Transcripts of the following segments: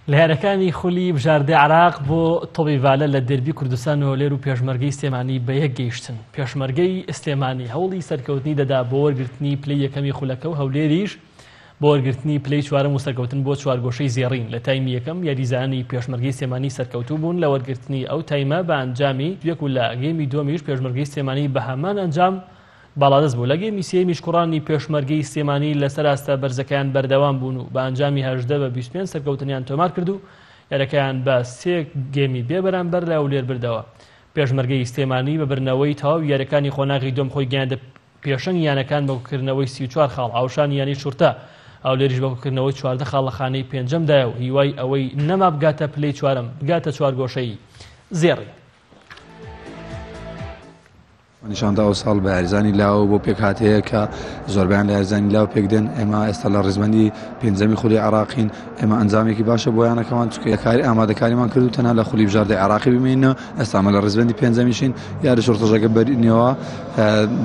لە یاریەکانی خولی بژاردەی عێراق بۆ تۆپی ڤالە لە دێربی کوردستان و هەولێر و پێشمەرگەی سلێمانی بە یەک گەیشتن. پێشمەرگەی سلێمانی هەوڵی سەرکەوتنی دەدا بۆ وەرگرتنی پلەی یەکەمی خولەکە و هەولێریش بۆ وەرگرتنی پلەی چوارەم و سەرکەوتن بۆ چوارگۆشەی زێڕین. لە تایمی یەکەم یاریزانانی پێشمەرگەی سلێمانی سەرکەوتوو بوون لە وەرگرتنی ئەو تایمە بە ئەنجامی یەک و لە گێمی دووەمیش پێشمەرگەی سلێمانی بە هەمان ئەنجام باڵادەست بوو. لە گێمی سێیەمیش کوڕانی پێشمەرگەی سلێمانی لەسەر ئاستە بەرزەکەیان بەردەوام بوون و بە ئەنجامی 18 بە 25 سەرکەوتنیان تۆمار کرد و یاریەکەیان بە سێ گێمی بێ بەرامبەر لە هەولێر بردەوە. پێشمەرگەی سلێمانی بە بردنەوەی تەواوی یاریەکانی قۆناغی دووەم خۆی گەیاندە پێشەنگی یانەکان بە کۆکردنەوەی 34 خاڵ، هاوشانی یانەی شورتە. هەولێریش بە کۆکردنەوەی 14 خاڵ لە خانەی پێنجەمدایە و هیوای ئەوەی نەما بگاتە پلەی چوارەم، بگاتە چوارگۆشەی زێڕین. نیشاندا ئەو ساڵ بە یاریزانی لاو بۆ پێکهاتەیە کە زۆربیان لە یاریزانی لاو پێک دێن. ئێمە ئێستا لە ڕیزبەندی پێنجەمی خولی عێراقین. ئێمە ئەنجامێکی باشە بۆ یانەکەمان، چونکە کاری ئامادەکاریمان کرد و تەنها لە خولی بژاردەی عێراقی بمێنینەوە. ئێستا ئەمە لە ڕیزبەندی پێنجەمیشین. یاری شۆڕتەژەکە بەرینەوە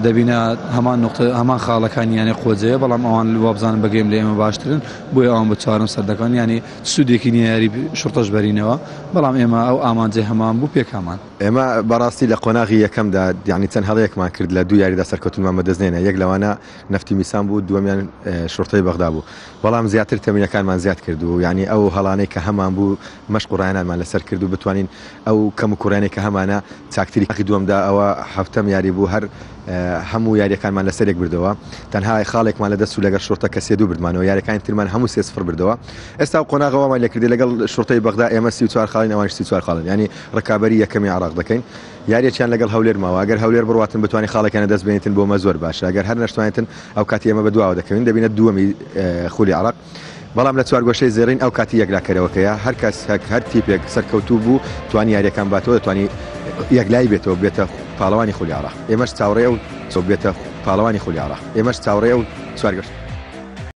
دەبینە هەمان نقطە، هەمان خاڵەکانی یانەی قۆجەیە، بەڵام ئەوان وابزانن بە گەیم لە ئێمە باشترن، بۆیە ئەوان بە چوارەم سەردەکەون. یانی سوودێکی نییە یاری شۆڕتەش بەرینەوە، بەڵام ئێمە ئەو ئامانجەی هەمان بوو پێکامان. ئێمە بەڕاستی لە قۆناغی یەکەمدا یانی چەند هەڵەیەکمان کرد لە دوو یاریدا سەرکەوتنمان بەدەست نێنا، یەک لەوانە نەفتی میسان بوو، دووەمیان شوڕتەی بەغدا بوو، بەڵام زیاتر تەمرینەکانمان زیاد کرد و یانی ئەو هەڵانەی کە هەمان بوو مەشق و ڕاهێنانمان لەسەر کرد و بتوانین ئەو کەم و کوڕیانەی کە هەمانە چاکتری قۆناغی دووەمدا ئەوە حەفتەم یاری بوو هەر هەموو یاریەکانمان لەسەر یەک بردەوە تەنها خاڵێکمان لەدەست چوو لەگەڵ شوڕتە کە سێ دوو بردمانەوە یاریەکانی ترمان هەموو سێ سفر بردەوە ئێستا ئەو قۆناغە وامان لێکردی لەگەڵ شوڕتەی بەغدا ئێمە 34 خاڵین ئەوانیش 34 خاڵن یانی ڕکابەری یەکەمی عێراق دەکەین یاریەکیان لەگەڵ هەولێر ماوە ئەگەر هەولێر بڕواتن بتوانین خاڵێکیان لەدەست بێنیتن بۆ مە زۆر باشە ئەگەر هەر نەشتوانیتن ئەو کاتی ئێمە بە دواوە دەکەوین دەبینە دووەمی خولی عێراق بەڵام لە چوارگۆشەی زێڕین ئەو کاتی یەکلاکەرەوەکەیە هەر کەس هەر تیپێک سەرکەوتوو بوو توانی یاریەکان باتەوە دەتوانی یەکلایی بێتەوە بێتە پاڵەوانی خولی عێراق ئێمەش چاوەڕێی ئەو بێتە پاڵەوانی خولی عێراق ئێمەش چاوەڕێی ئەو چوارگۆشە.